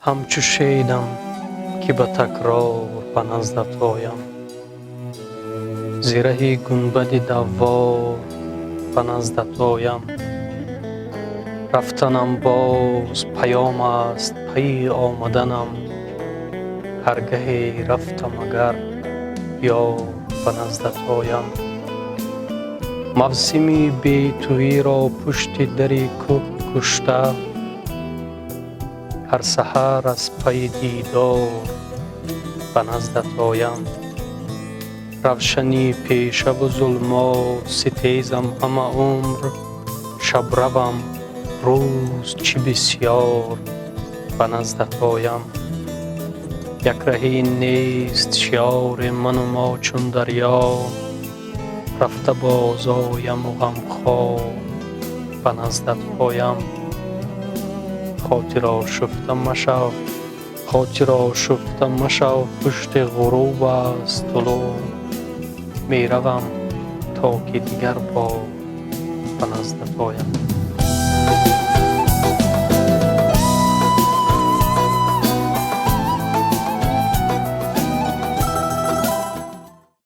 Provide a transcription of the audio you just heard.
Ҳамчу шедам, ки ба такрор ба наздат оям, зираҳи гунбади даввор ба наздат оям. Рафтанам боз паём аст пайи омаданам, ҳар гаҳе рафтам, агар ёр, ба наздат оям. Мавсими бетуиро пушти дари кӯҳ кушта, ҳар саҳар аз пайи дидор ба наздат оям. Равшанӣ пешаву зулмот ситезам ҳама умр, шабравам, рӯз чӣ бисьёр ба наздат оям. Якраҳӣ нест шиори ману мо чун дарё, рафта бозояму ғамхор ба наздат оям. Хотирошуфта машав, хотирошуфта машав, пушти ғуруб аст тулӯъ, меравам, то ки дигар бор ба наздат оям.